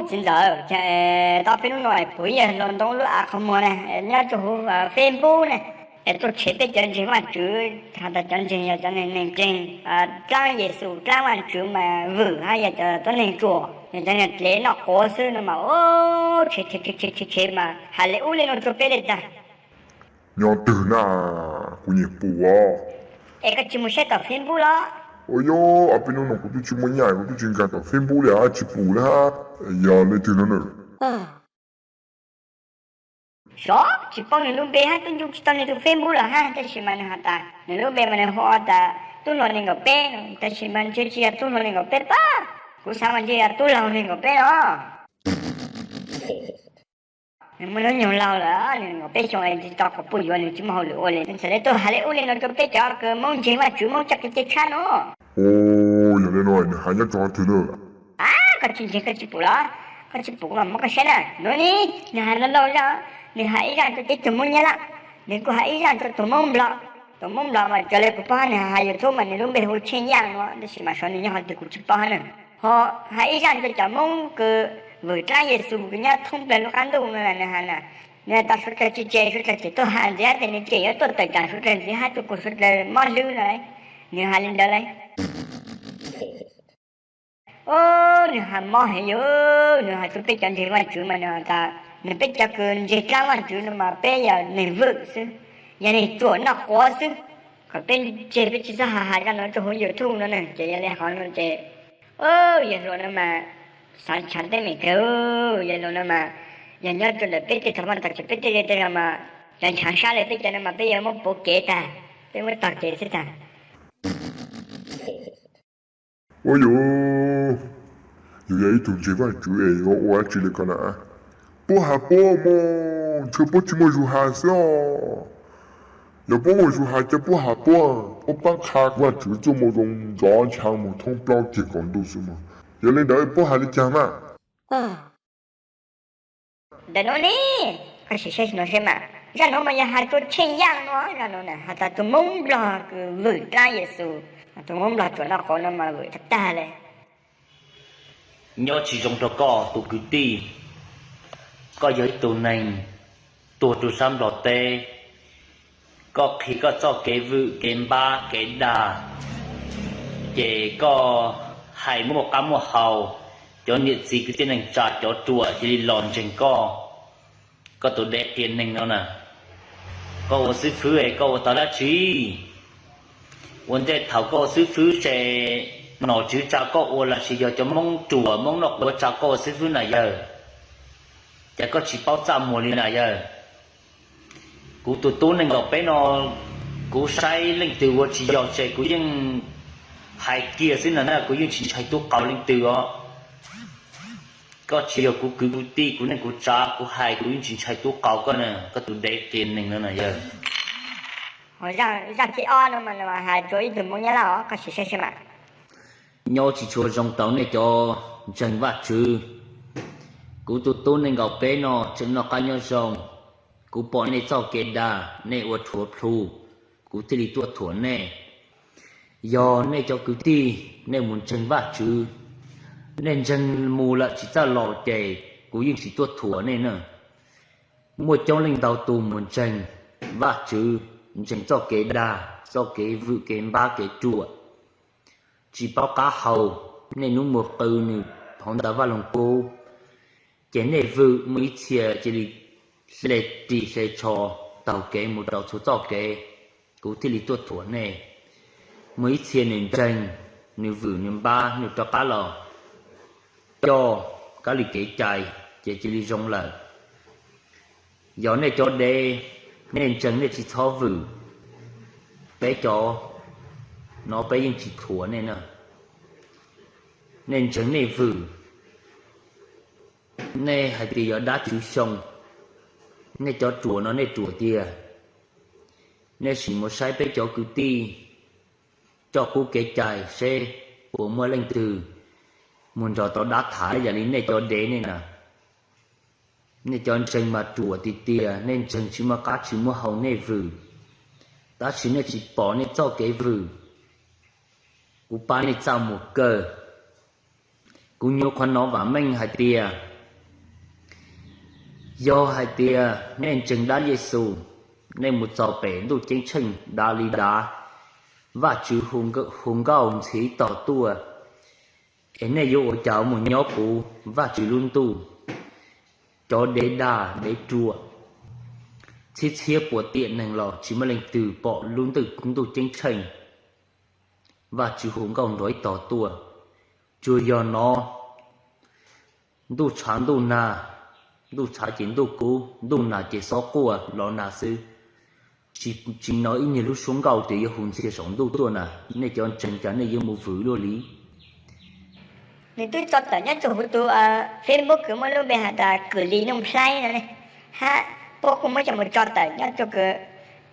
Txiv ntxawm, tau peb hnub no puv ib yawg hluas ntoo lub av qhov muag na, nyob rau hauv Facebook na, es tuaj tshev peb cov ntseeg Vajtswv, has tas cov ntseeg yog cov neeg ntseeg dlaab Yexus dlaab Vajtswv mas vwm hab yog cov tuab neeg ruam, yog cov neeg dlev noj quav xwb no mas, tshev tshev tshev mas has le ub le no rua peb le tag. Nyob twg na, kuv nyiam pum os. Es koj tsis mus saib tom Facebook los? Ua yog ob peb hnub no kuv twb tsis muaj nyiaj, kuv twb tsis nkag tom Facebook li, tsis pum li hab. Yog leej twg no na? Xyov, tsis paub nws lub npe hab twb ncu tsis tau nws tus Facebook los hab, tab sis mas nws has tas nws lub npe mas nws hu tas Tub Hluas nees nkaum peb no, tab sis mas ntshe tsis yog Tub Hluas nees nkaum peb pab, kuv xav mas ntshe yog Tub Laug nees nkaum peb los. Nws muaj hnub nyoog laug lawm, nws nees nkaum peb xyoo es tsis tau quas puj yuav, nws tsis muaj hauj lwm ua li, nws txawm le tuaj has le ub le no rau peb cov kws Moob ntseeg Vajtswv Moob coj kev cai tshab no. Yog le no nws has nyob rau qhov twg na? Koj tsis ntseeg koj tsis pum los? Koj tsis pum mas muab koj saib na. Nub ni, nws has loj loj zaj, nws has ib zaj rau peb tug Moob Nyab Laj, nws kuj has ib zaj rau tus Moob Nplog. Tus Moob Nplog mas raws li kuv paub nws has YouTube mas nws lub npe hu Tsheej Yaj no, tab sis mas xyov nws nyob qhov twg kuv tsis paub na. Ho has ib zaj rau cov Moob kws vwm dlaab Yexus kws nyob thoob plawg lub qab ntuj no nws has na, nws has tas suav dlawg tsis tseg, suav dlawg tseem tuaj has ntxiv hab tes nws tseem yuav tuaj tawm tsam suav dlawg ntxiv hab rua kuas suav dlawg mob hlwb no. Nws has li ntawd le. Nws has mob heev yog, nws has rua peb cov ntseeg Vajtswv mas nws has tas nws peb cov kws ntseeg dlaab Vajtswv no mas peb yog neeg vwm xwb, yog neeg ruam noj quav xwb, kom peb tseg peb tsis txhob has has zaj no rau hauv YouTube no na. Ces yog li hov no ces, yawg hluas no mas xav ntshav teeb meem kawg, yawg hluas no mas yog nyob rau ntawm peb tej tog paj tog ces peb tej tej los mas cov ntshav sab li peb cov no mas peb yuav muab puv kev tag, peb muab tog kev xwb tag. Ua yog, yus yog ib tug ntseeg Vajtswv es yuav ua dab tsi li ko na? Puab has puab mog, ntshe puab tsis muaj zug has xwb os. Yog puab muaj zug has ces puab has puab, puab paab qha Vajtswv tuaj mus zoo ntxov ntsha mus thoob plaub ceg kaum ntuj xwb mog. Yog li ntawd puab has li cas mas? Ntawm nuav ne, koj sim saib no seb mas, zaj nuav mas yog has rua Tsheej Yaaj no, zaj nuav has tas tug Moob Nplog kws vwm dlaab Yexus, tug Moob Nplog tsuam noj quav no mas vwm tag tag le. Nyob tsis zoo rau koj tus kwv tij, koj yog ib tug neeg tuag rua sab Nplog teb, koj qhia koj txoj kev vwm kev npab kev dag, ces koj hais muaj qab muaj hau, cov niam txiv kwv tij neej tsa cov ruam cia li los ntseeg koj. Koj tus dev qias neeg no na, koj ua xib fwb es koj ua tau dab tsi? Ua ntej thaum koj ua xib fwb ces nom tswv tsa koj ua lossis yog cov Moob ruam Moob noj quav tsa koj ua xib fwb na yawg? Cas koj tsis paub txaj muag li na yawg? Kuv tus tub nees nkaum peb no, kuv saib leej twg ua tsis yog ces kuv yeej hais kiag xwb na, kuv yeej tsis ntshai tub qau leej twg os. Koj tsis yog kuv kwv kuv tij kuv neej kuv tsav, kuv hais kuv yeej tsis ntshai tub qau koj na, koj tus dev qias neeg no na yawg. Zaj thib ob no mas has rua ib tug Moob Nyab Laj os, koj sim saib seb mas. Nyob tsis tshua zoo tau nej cov ntseeg Vajtswv. Kuv tus tub nees nkaum peb no tseem noj qab nyob zoo. Kuv pom nej txoj kev dag, nej ua rhuav plhu, kuv thiaj li tuaj thuam nej. Yog nej cov kwv tij, nej mus ntseeg Vajtswv, nej ntseeg mus lawm tsis txawj los ces kuv yeej tsis tuaj thuam nej na. Muaj coob leej ntau tus mus ntseeg Vajtswv, ntseeg txoj kev dag, txoj kev vwm kev npab kev ruam, tsis paub qab hau. Nej hnub mus qw nws hauv ntawv Vaj Loog Kub, ces nej vwm, muaj ib txhia cia li hle ris hle tsho taug kev mus rau txhua txoj kev, kuv thiaj li tuaj thuam nej. Muaj ib txhia nws ntseeg, nws vwm nws npab nws rov qab los coj kab li kev cai, ces cia li zoo lawm. Yog nej cov dev, nej ntseeg nej tsis txhob vwm. Peb cov no peb yeej tsis thuam nej na. Nej ntseeg nej vwm, nej hais tias yog dab tswv xyoo, nej cov ruam no nej ruam tiag. Nej sim mus saib peb cov kwv tij coj qub kev cai seb puas muaj leej twg mus nrog tau dab tham yam li nej cov dev nej na. Nej cov ntseeg mas ruam tiag tiag, nej ntseeg tsis muaj qab tsis muaj hau nej vwm, tab sis nej tsis pom nej txoj kev vwm. Kuv pab nej txaj muag kawg. Kuv nyuaj qhuav hnov vam meej hais tias Yog hais tias nej ntseeg dab Yexus, nej mus txog pem ntuj ceeb tsheej dav li dav, Vajtswv hu nkauj ntxhiv tos tuaj, es nej yuav ua cas mus nyob puv Vajtswv lub ntuj? Cov dev dag dev ruam, txhiab txhiab puas tiam neeg los tsis muaj leej twg pom lub ntuj ceeb tsheej. Vajtswv hu nkauj nrov ib tog tuaj, tsuas yog nov ntuj tshav ntuj nag, ntuj tshav ces ntuj kub, ntuj nag ces xob quaj los nag xwb. Tsis hnov ib nyuag lub suab nkauj tias yuav hu ntxhias saum ntuj tuaj na. Nej cov ntseeg cas nej yuav mus vwm luaj li? Nws twb tso tawm nyob rau hauv tus Facebook kws muaj lub npe has tas Kwm Lis Nuj Nplhaib no ne, hab puab kuj muab coj mus tso tawm nyob rau kws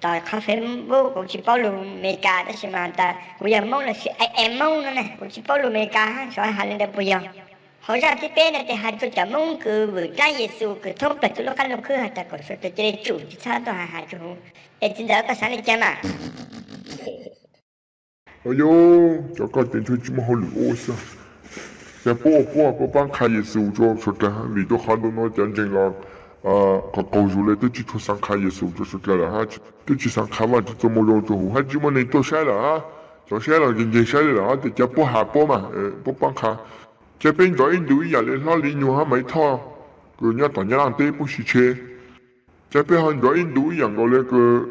tom qhov Facebook, kuv tsis paub lus Amelikas tab sis mas has tas kuv yog Moob los sis I am Moob no ne, kuv tsis paub lus Amelikas hab xyov has li ntawd puas yog. Hauv zaj thib peb no tes has rua cov Moob kws vwm dlaab Yexus kws thoob plawg txhua lub qab lub khwb has tas kom suav dlawg ca le tsum tsi txhob tuaj has has rua huv. Es txiv ntxawm koj xaav le caag mas? Yog, cov koj tes ntshe tsis muaj hauj lwm ua xwb. Yog puab ua puab, puab paab qha Yexus rua suav dlawg hab, vim rua qhov ntawm nuav cov ntseeg los qhov qaug zug le twb tsis tshua xaav qha Yexus rua suav dlawg lawm hab, twb tsis xaav qha Vajtswv txuj moo zoo rua huv hab tsis muaj neeg tuaj saib lawm hab. Cov saib los nkeeg nkeeg saib le lawm hab tes cov puab has puab mas puab paab qha. Ces peb nrov ib ntus ib yam le Hlob Lis Nyug hab Maiv Thoj kws nyob tom Nyab Laaj teb puab sis tshe. Ces peb ho nrov ib ntus ib yam nkaus le kws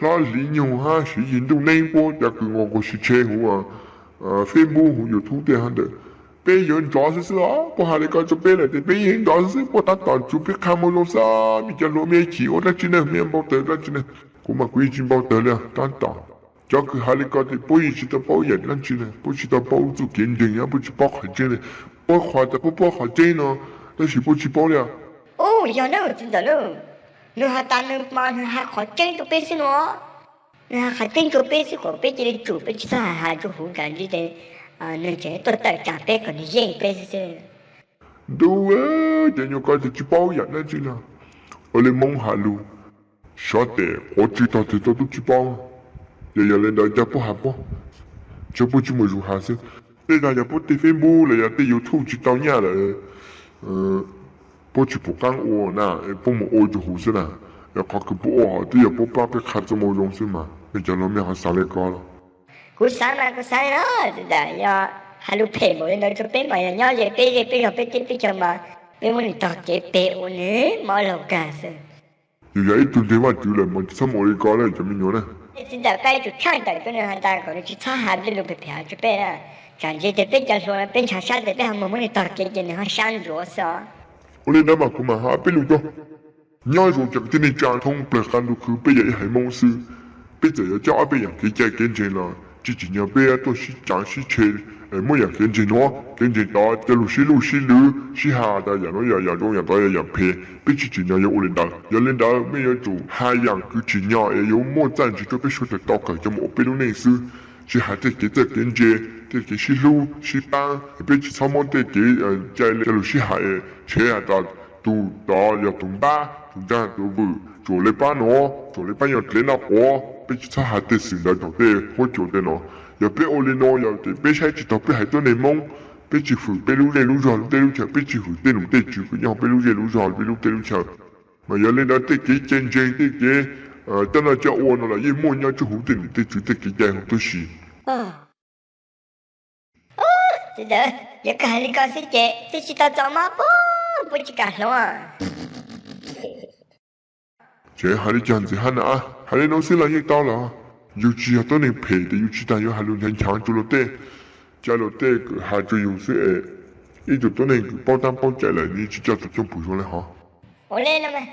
Hlob Lis Nyug hab Siv Yig Ntuj Neeb puab cov kws nkaus nkaus sis tshe huv Facebook huv YouTube tej hab ntawd. Peb yuav nrov xwb xwb os, puab has le ko rua peb lawm tes peb yeej nrov xwb xwb, puab tab tom tsuav peb qha moo zoo xwb, mej cov hluas mej chim ua dlaab tsi ne, mej npau taws dlaab tsi ne. Kuv mas kuv yeej tsis npau taws li, tab tom cov kws has le ko tes puab yeej tsis tau paub ib yam dlaab tsi le, puab tsis tau paub txuj kev ntseeg hab puab tsis paub qhov tseeb le. Puab qhuas tas puab paub qhov tseeb no, tab sis puab tsis paub li. Ub, yog na txiv ntxawm na, nwg has tas nwg mas nwg has qhov tseeb rua peb xwb no. Nwg has qhov tseeb rua peb xwb kom peb ca le tsum, peb tsis txhob has has rua huv, kaam ntsis tes nwg tseem tuaj tawm tsaam peb kom nwg yeej peb xwb xwb. Ntuj, cov nyuas ko tes tsis paub yam dlaab tsi le. Ua le Moob has lug, xyov tes quav tsw tog twg tau tub tsis paub. Yog yog le ntawd cas puab has puab, tsuav puab tsis muaj zug has xwb. Tej zag yog puab tej Facebook los yog tej YouTube tsis tau nyaj lawm, puab tsis pum qaab ua na, puab mus ua rua huv xwb na. Yog qhov kws puab ua hov twb yog puab paab peb qha txuj moo zoo xwb mas, mej cov hluas mej ho xaav le ko los? Kuv xaav mas kuv xaav li no, txiv ntxawm, yog has lug phem npaum li ntawd rua peb mas yog nyob ze peb zej peb zog peb teb peb chaw mas peb muab nwg tog kev pem ua nwg mob laug kag xwb. Yus yog ib tug ntseeg Vajtswv lawm mas tsis txhob mus ua li ko le cov me nyuam na. Txiv ntxawm, koj yuav tsum tshaj tawm rua nwg has tas kom nwg tsis txhob has tej lug phem phem rua peb na. Kaam ntsis tes peb cov hluas peb ntshaw sab tes peb ho mus muab nwg tog kev ces nwg ho sab ntsuav xwb. Ua le ntawd mas kuv mam has peb lug rua. Nyob zoo cov kwv tij neej tsa thoob plawg qab ntuj khwb, peb yog ib haiv Moob xwb. Peb txawm yuav coj ob peb yaam kev cai kev ntseeg los tsis tsim nyog peb tuaj sib caav sib tshe, muab yaam kev ntseeg nuav kev ntseeg tod, cov lug sib luj sib lwv sib has tas yaam nuav yog yaam zoo yaam tod yog yaam phem, peb tsis tsim nyog yuav ua li ntawd. Yog li ntawd mej yuav tsum has yaam kws tsim nyog es yuav muaj txaj ntse rua peb suav dlawg tau kawm coj mus ua peb lub neej xwb. Tsis has tej kev txawj kev ntse, tej kev sib hlub sib paab, peb tsis txhob muab tej kev cai le cov lug sib has tshev has tas tug tod yog tug npab, tug nraag, tug vwm, tsuam le paab nuav, tsuam le paab nyuas dlev noj quav. Peb tsis txhob has tej xwm ntawd rua tej huab cua tej nuav. Yog peb ua li nuav yog tes peb saib tsis taug peb haiv tuab neeg Moob, peb tsis hwm peb lub zej lub zog lub teb lub chaw, peb tsis hwm tej nom tej tswv kws nyob peb lub zej lub zog peb lub teb lub chaw. Mas yog li ntawd tej kev cai ntseeg tej kev coj noj coj ua no los yeej muaj nyob rua huv tej nom tej tswv tej kev cai huv tuab si. Txiv ntxawm, yog koj has li ko xwb ces twb tsis tau txaus mob puab, puab tsis kam hluas. Ces has li cas ntxiv hab na, has li nuav xwb los yeej tau los? Yug tsis yog tuab neeg phem tes yug tsis tas yuav has lug nchav nchav rua luag tej. Ca luag tej kws has rua yug xwb es, ib tug tuab neeg kws paub tab paub cai lawm nws tsis coj tug coj pum zoo le hov. Ua le no mas,